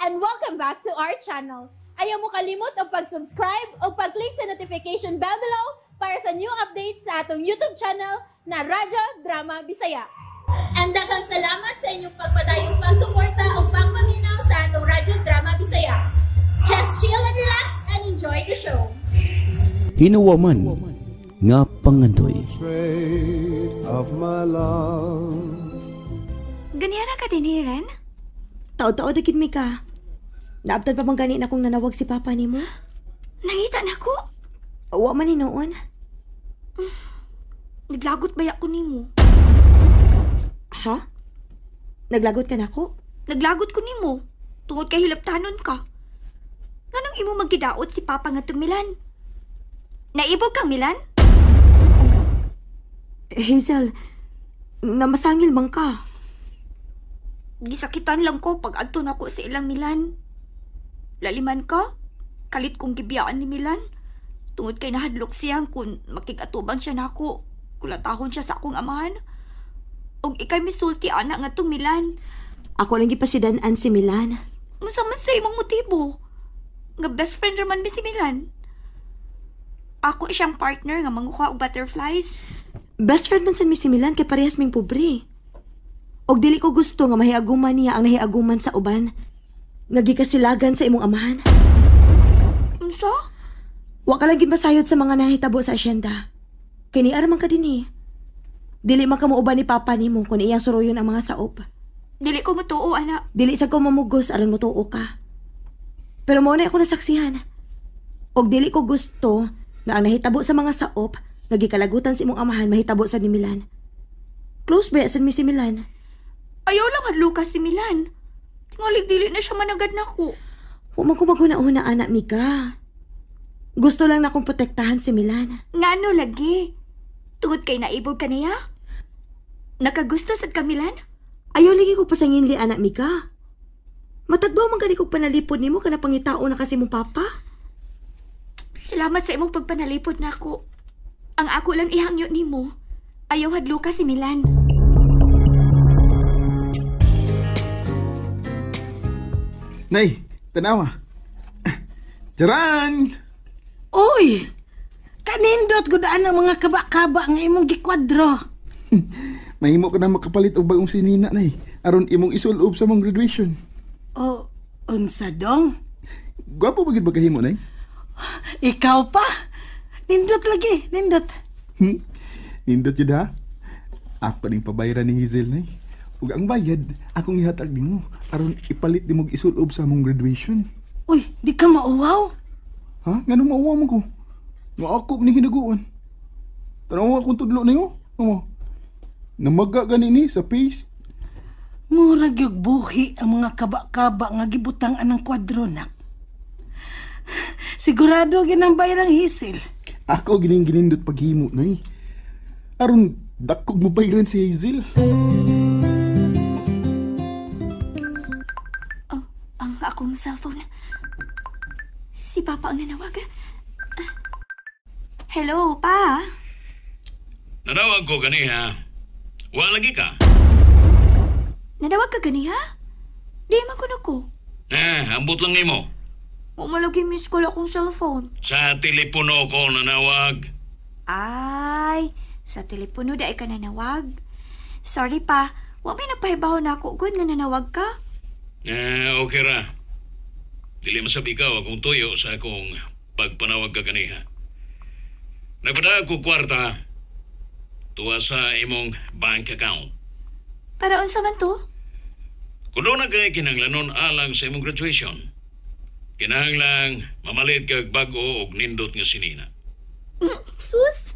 And welcome back to our channel. Ayaw mo kalimot og pag-subscribe o pag-click sa notification bell below para sa new updates sa atong YouTube channel na Radyo Drama Bisaya. And daghang salamat sa inyong pagpadayong pagsuporta o pagpaminaw sa atong Radyo Drama Bisaya. Just chill and relax and enjoy the show. Hinuwaman nga pangandoy. Of my love. Ganihara ka din, Ren? Taod-taod agid mi ka. Naabtan pa bang gani na kung nanawag si Papa nimo? Nangita na ko. Wa man ni noon. Naglagot baya ko nimo. Ha? Naglagot ka nako? Naglagot ko nimo. Tungod kay hilaptanon ka. Nganong imo magkidaot si Papa ngadtong Milan? Naibog kang Milan? Hazel, namasangil man ka. Gisakitan lang ko pag adto nako sa ilang Milan. Laliman ka, kalit kong gibiyaan ni Milan. Tungod kay nahadlok siya kung makig-atubang siya nako. Kulatahon siya sa akong amahan. Og ikay misulti ana ngadtong Milan. Ako lang gipasidan-an si Milan. Unsa man sa imong motibo? Nga best friend raman mi si Milan. Ako siyang partner nga manguha og butterflies. Best friend man sad mi si Milan kay parehas ming pobre. Og dili ko gusto nga mahiaguman niya ang nahiaguman sa uban. Nga gikasilagan sa imong amahan. Unsa? Wa ka lang gid masayod sa mga nahitabo sa asyenda. Kay niara man ka dinhi. Dili man ka muuban ni Papa nimo kun iyang suruyon ang mga saop. Dili ko motuo, ana. Dili sa ko mamugos aron motuo ka. Pero mao na ako nasaksihan. Og dili ko gusto nga ang nahitabo sa mga saop nga gikalagutan sa imong amahan mahitabo sa ni Milan. Close ba sa mi si Milan? Ayaw lang hadluka si Milan. Tingalig dili na siya managad nako. Wa man ko maghuna-huna, anak Mika. Gusto lang na akong protektahan si Milan. Ngano lagi? Tungod kay naibog ka niya? Nakagusto sad ka, Milan? Ayaw lagi ko pasanginli, anak Mika. Matagbaw man gani kog panalipod nimo kana pangitao na kasi mong papa. Salamat sa imong pagpanalipod nako. Ang ako lang ihangyo nimo. Ayaw hadluka si Milan. Nay, tanawa. Charan! Uy! Kanindot gudaan ang mga kaba-kaba nga imong gikwadro. Mahimo ka na makapalit og bagong sinina, Nay. Aron imong isulob sa mong graduation. O, unsa dong? Gwapo ba gid ba kahimo, Nay? Ikaw pa? Nindot lagi, nindot. Nindot yun ha? Ako ning pabayaran ni Hazel, Nay. Ug ang bayad, akong ihatag nimo aron ipalit nimo isulob sa among graduation. Uy, di ka mauwaw? Ha? Nganong mauwaw man ko? Nga ako ning hinaguan. Tanawa akong tudlo niyo. Amo. Namaga gani ni sa paste. Murag yung buhi ang mga kaba-kaba nga gibutang anang kwadro na. Sigurado ginang bayarang Hazel. Ako gining ginindot paghimo, Nay. Aron dakog mo bayaran si Hazel. Oh, ang akong cellphone. Si Papa ang nanawag. Hello, Pa. Nanawag ko ganiha. Wa lagi ka. Nanawag ka ganiha? Di man kuno ko. Ambot lang nimo. Wa malagi miss call akong cellphone. Sa telepono ko nanawag. Ay, sa telepono dai ka nanawag. Sorry pa, wa may nagpahibaw na ako gud nga nanawag ka. Okay ra. Dili masab ikaw akong tuyo sa akong pagpanawag ka ganiha. Nagpadala ko kwarta tuwa sa imong bank account. Para unsa man to? Kung doon na kay kinahanglanon alang sa imong graduation. Kinahanglang mamalit kag bag-o og nindot nga sinina. Sus!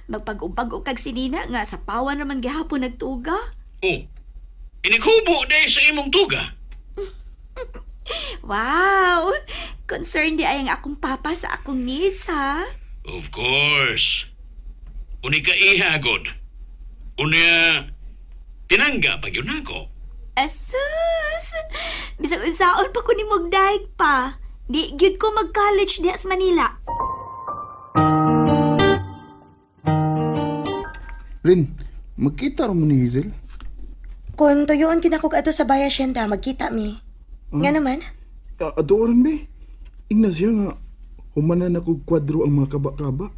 Magpag-ubag-o kag sinina nga sa pawan raman gihapon nagtuga. Oh, inikubo day sa imong tuga. Wow! Concerned di ay ang akong papa sa akong needs, ha? Of course. Unika ihagod. Unya, tinangga pag yun ako. Asus! Bisag unsaon pa ko ni Mugdaig pa. Di gyud ko mag-college diha sa Manila. Rin, magkita ra mo ni Hazel? Kung tuyoon kinakog ato sa Bay Hacienda, magkita mi. Nga naman? Adoran be. Ingna siya nga humanan ako kwadro ang mga kaba-kaba.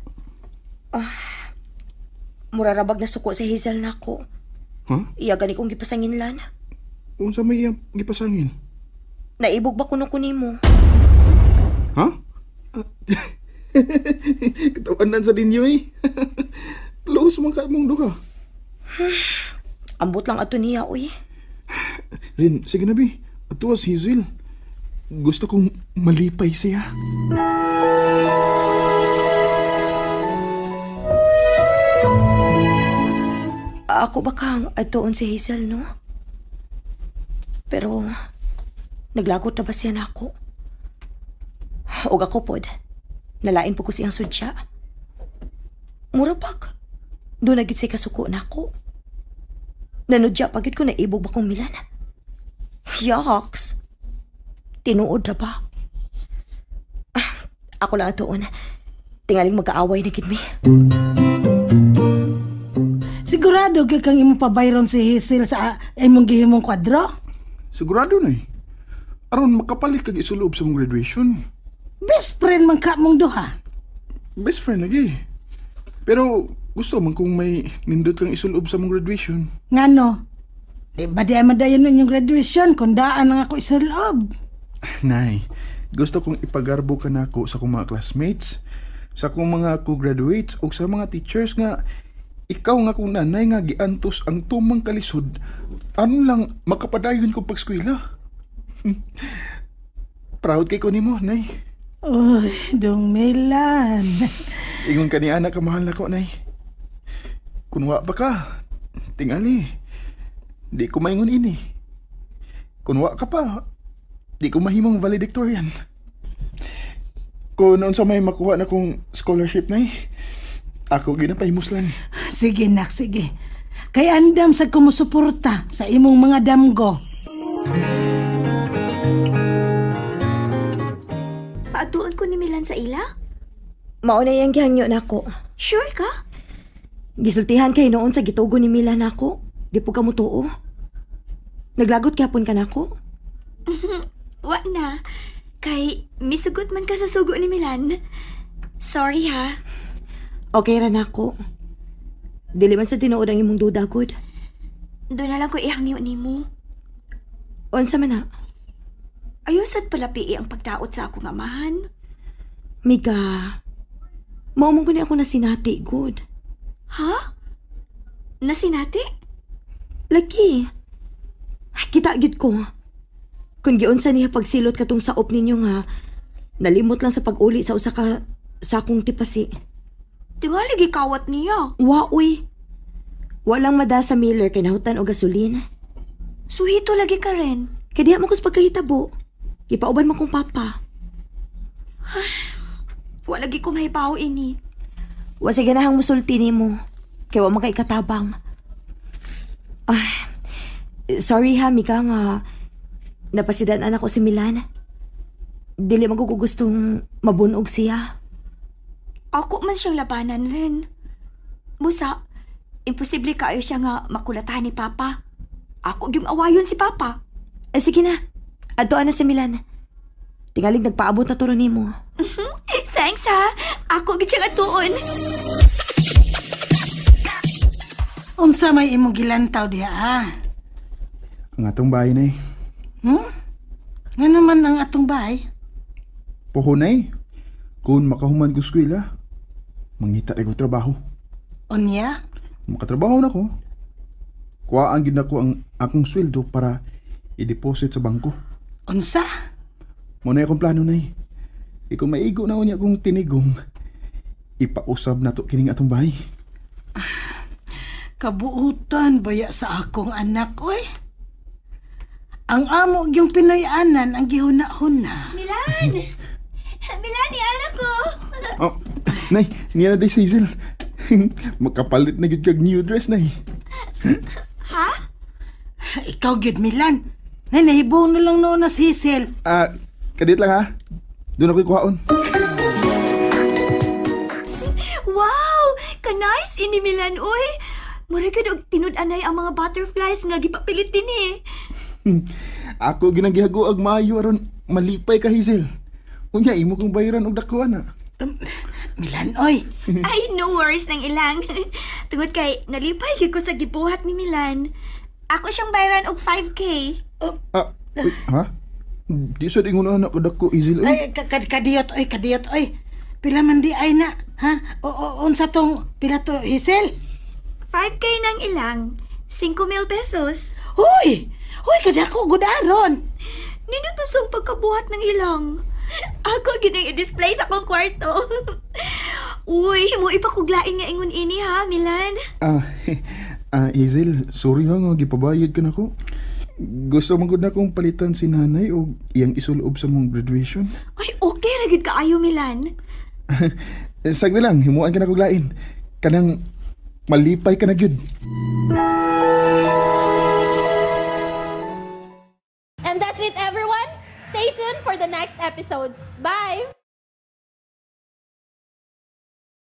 Murarabag na suko si Hazel nako. Ha? Iya gani kong gipasanginlan. Unsa may iyang gipasangin? Naibog ba kuno ko nimo? Ha? Katawanan sa ninyo eh. Close man ka mong duha. Ambot lang ato niya, uy. Rin, sige na bi. Ato si Hazel. Gusto kong malipay siya. Ako ba kang atoon si Hazel, no? Pero, naglagot na ba siya na ako? Og ako pod, nalain po ko siyang sudya. Mura pag, doon na gid siya kasuko na ako. Nanudya pagid ko naibog ba kong Milan? Yucks! Tinuod na ba? Ako lang atoon. Tingaling mag-aaway na gid mi. Sigurado gyud kang imong pabayron si Hazel sa imong gihimong kwadro? Sigurado na eh. Aron makapalit kag isulob sa mong graduation. Best friend man ka mong duha. Best friend lagi. Pero gusto man kung may nindot kang isulob sa mong graduation. Ngano? Di ba di ay madayon ninyong graduation kung daan ang ako isulob? Nay, gusto kong ipagarbo ka nako sa akong mga classmates, sa akong mga co-graduates o sa mga teachers nga ikaw nga kong nanay nga giantos ang tumang kalisod aron lang makapadayon ko pagskwela. Proud kay ko nimo, Nay. Uy, dong Milan. Ingon ka ni anak ka mahal nako, Nay. Kunwa pa ka, tingali. Di ko maingon ini. Kunwa ka pa, di ko mahimong valedictorian. Kung noon sa may makuha na kong scholarship, Nay, ako ginapahimuslan. Sige nak, sige. Kay andam sa kumusuporta sa imong mga damgo. Paatuon ko ni Milan sa ila? Mauna yang gihangyo nako. Sure ka? Gisultihan kay noon sa gitugo ni Milan nako. Di po ka mutuo. Naglagot gyapon ka nako? Wa na. Kay misugot man ka sa sugo ni Milan. Sorry ha. Okay ra nako. Dili man sa tinuod ang imong duda gud. Doon na lang ko ihangyo nimo. Unsa man na? Ayaw sad palapii ang pagdaot sa akong amahan. Mika, mao man guni ako nasinati gud. Ha? Nasinati? Lagi. Kita gid ko. Kung giunsa niya pagsilot katong saop ninyo nga, nalimot lang sa pag-uli sa usa ka sakong tipasi. Tingali gikawat niya. Wa uy. Walang mada sa Miller kay nahutan og gasolin. Suhito lagi ka rin. Kay diha man kus pagkahitabo. Gipauban man kong papa. Wa lagi ko mahibaw ini. Wa sa ganahang musulti nimo. Kay wa man kay katabang. Ay, sorry ha, Mika nga napasidan-an ako si Milan. Dili man ko gustong mabunog siya. Ako man siyang labanan rin. Busa, imposible kaayo siya nga makulatahan ni Papa. Ako yung awayon si Papa. Eh, sige na. Adtoan na si Milan. Tingalig nagpaabot na turo nimo. Thanks ha. Ako gid siyang atuon. Unsa may imong gilantaw diha ha? Ang atong bahay, Nay. Nga naman ang atong bahay? Pohon, Nay. Kung makahuman ko eskwela, mangita ko trabaho. Unya? Makatrabaho na ko. Kuhaan gid nako ang akong sweldo para i-deposit sa bangko. Unsa? Mo na akong plano, Nay. Ikaw maigo na unya akong tinigong. Ipausab na to kining atong bahay. Kabuutan baya sa akong anak, oy. Ang amo yung Pinoy-anan ang gihuna-huna. Milan! Milan, ni anak ko! Oh, Nay, niya na day si Hazel. Makapalit na gid kag new dress, Nay. Ha? Ikaw gyud Milan. Nay, nahibong na lang noon na si Hazel. Kadit lang ha. Doon ako'y kuhaon. Wow! Ka-nice ini Milan, uy! Mura gud og tinud-anay ang mga butterflies nga gipapilit din eh. Ako ginagihago ag maayo aron malipay ka, Hazel. Unya imo kong bayaran og dako ana. Milan, oy. Ay, no worries nang ilang. Tungod kay nalipay gyud ko sa gibuhat ni Milan. Ako siyang bayaran og 5K. Ah, uy, ha? Di sad ingon ana kadako, Hazel. Oy. Ay, kadiyot, oy, kadiyot, oy. Pila man di ay na, ha? O, unsa tong pila to, Hazel? 5K nang ilang. 5,000 pesos. Hoy! Hoy, kadako, gudaron. Nindot mo sa pagkabuhat ng ilang. Ako ginang i-display sa akong kwarto. Uy, mo ipakuglain nga ingon ini ha, Milan. Hazel, sorry ha nga gipabayad ka nako. Gusto man gud na kong palitan si nanay og iyang isulob sa mong graduation. Ay, okay ra gyud kaayo, Milan. Sagdi lang, himuan ka na kog lain. Kanang malipay ka na gyud. And that's it, everyone. Stay tuned for the next episodes. Bye!